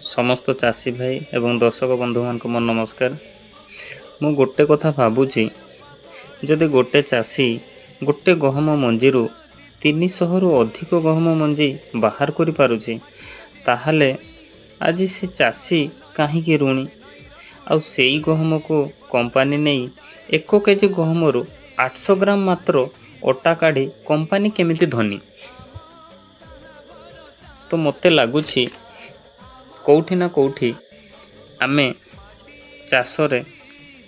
ସମସ୍ତ ଚାଷୀ ଭାଇ ଏବଂ ଦର୍ଶକ ବନ୍ଧୁମାନଙ୍କୁ ମୋର ନମସ୍କାର। ମୁଁ ଗୋଟେ କଥା ଭାବୁଛି, ଯଦି ଗୋଟେ ଚାଷୀ ଗୋଟେ ଗହମ ମଞ୍ଜିରୁ 300ରୁ ଅଧିକ ଗହମ ମଞ୍ଜି ବାହାର କରିପାରୁଛି, ତାହେଲେ ଆଜି ସେ ଚାଷୀ କାହିଁକି ଋଣୀ? ଆଉ ସେଇ ଗହମକୁ କମ୍ପାନୀ ନେଇ 1 କେଜି ଗହମରୁ 800 ଗ୍ରାମ ମାତ୍ର ଅଟା କାଢ଼ି କମ୍ପାନୀ କେମିତି ଧନୀ? ତ ମୋତେ ଲାଗୁଛି କେଉଁଠି ନା କେଉଁଠି ଆମେ ଚାଷରେ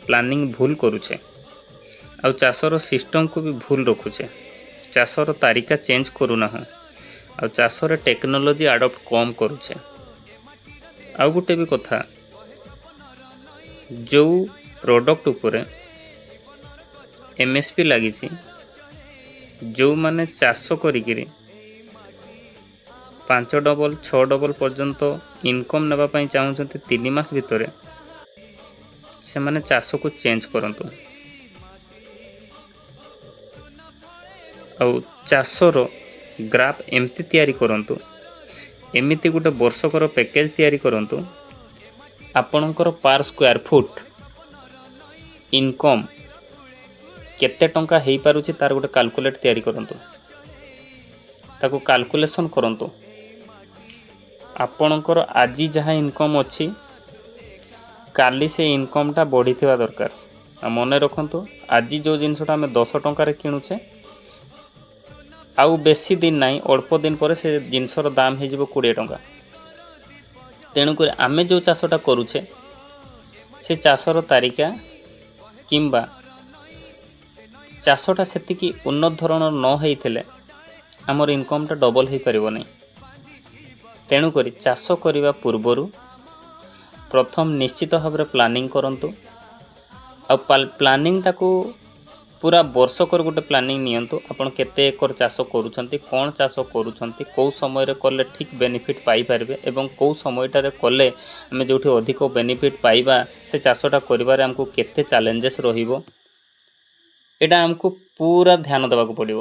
ପ୍ଲାନିଂ ଭୁଲ କରୁଛେ ଆଉ ଚାଷର ସିଷ୍ଟମକୁ ବି ଭୁଲ ରଖୁଛେ। ଚାଷର ତାରିକା ଚେଞ୍ଜ କରୁନାହୁଁ ଆଉ ଚାଷରେ ଟେକ୍ନୋଲୋଜି ଆଡ଼ପ୍ଟ କମ୍ କରୁଛେ। ଆଉ ଗୋଟେ ବି କଥା, ଯେଉଁ ପ୍ରଡ଼କ୍ଟ ଉପରେ ଏମ୍ଏସ୍ପି ଲାଗିଛି, ଯେଉଁମାନେ ଚାଷ କରିକିରି 5 ଡବଲ, 6 ଡବଲ ପର୍ଯ୍ୟନ୍ତ ଇନକମ୍ ନେବା ପାଇଁ ଚାହୁଁଛନ୍ତି 3 ମାସ ଭିତରେ, ସେମାନେ ଚାଷକୁ ଚେଞ୍ଜ କରନ୍ତୁ ଆଉ ଚାଷର ଗ୍ରାଫ୍ ଏମିତି ତିଆରି କରନ୍ତୁ, ଏମିତି ଗୋଟେ ବର୍ଷକର ପ୍ୟାକେଜ୍ ତିଆରି କରନ୍ତୁ, ଆପଣଙ୍କର ପାର୍ ସ୍କୋୟାର ଫୁଟ୍ ଇନକମ୍ କେତେ ଟଙ୍କା ହେଇପାରୁଛି, ତାର ଗୋଟେ କାଲକୁଲେଟ୍ ତିଆରି କରନ୍ତୁ, ତାକୁ କାଲକୁଲେସନ୍ କରନ୍ତୁ। ଆପଣଙ୍କର ଆଜି ଯାହା ଇନକମ୍ ଅଛି, କାଲି ସେ ଇନକମ୍ଟା ବଢ଼ିଥିବା ଦରକାର। ଆଉ ମନେ ରଖନ୍ତୁ, ଆଜି ଯେଉଁ ଜିନିଷଟା ଆମେ 10 ଟଙ୍କାରେ କିଣୁଛେ, ଆଉ ବେଶୀ ଦିନ ନାହିଁ, ଅଳ୍ପ ଦିନ ପରେ ସେ ଜିନିଷର ଦାମ ହେଇଯିବ 20 ଟଙ୍କା। ତେଣୁକରି ଆମେ ଯେଉଁ ଚାଷଟା କରୁଛେ, ସେ ଚାଷର ତାରିକା କିମ୍ବା ଚାଷଟା ସେତିକି ଉନ୍ନତ ଧରଣର ନ ହେଇଥିଲେ ଆମର ଇନକମ୍ଟା ଡବଲ୍ ହେଇପାରିବ ନାହିଁ। ତେଣୁକରି ଚାଷ କରିବା ପୂର୍ବରୁ ପ୍ରଥମ ନିଶ୍ଚିତ ଭାବରେ ପ୍ଲାନିଂ କରନ୍ତୁ ଆଉ ପ୍ଲାନିଂଟାକୁ ପୁରା ବର୍ଷକର ଗୋଟେ ପ୍ଲାନିଂ ନିଅନ୍ତୁ। ଆପଣ କେତେ ଏକର ଚାଷ କରୁଛନ୍ତି, କ'ଣ ଚାଷ କରୁଛନ୍ତି, କେଉଁ ସମୟରେ କଲେ ଠିକ୍ ବେନିଫିଟ୍ ପାଇପାରିବେ ଏବଂ କେଉଁ ସମୟଟାରେ କଲେ ଆମେ ଯେଉଁଠି ଅଧିକ ବେନିଫିଟ୍ ପାଇବା, ସେ ଚାଷଟା କରିବାରେ ଆମକୁ କେତେ ଚ୍ୟାଲେଞ୍ଜେସ୍ ରହିବ, ଏଇଟା ଆମକୁ ପୁରା ଧ୍ୟାନ ଦେବାକୁ ପଡ଼ିବ।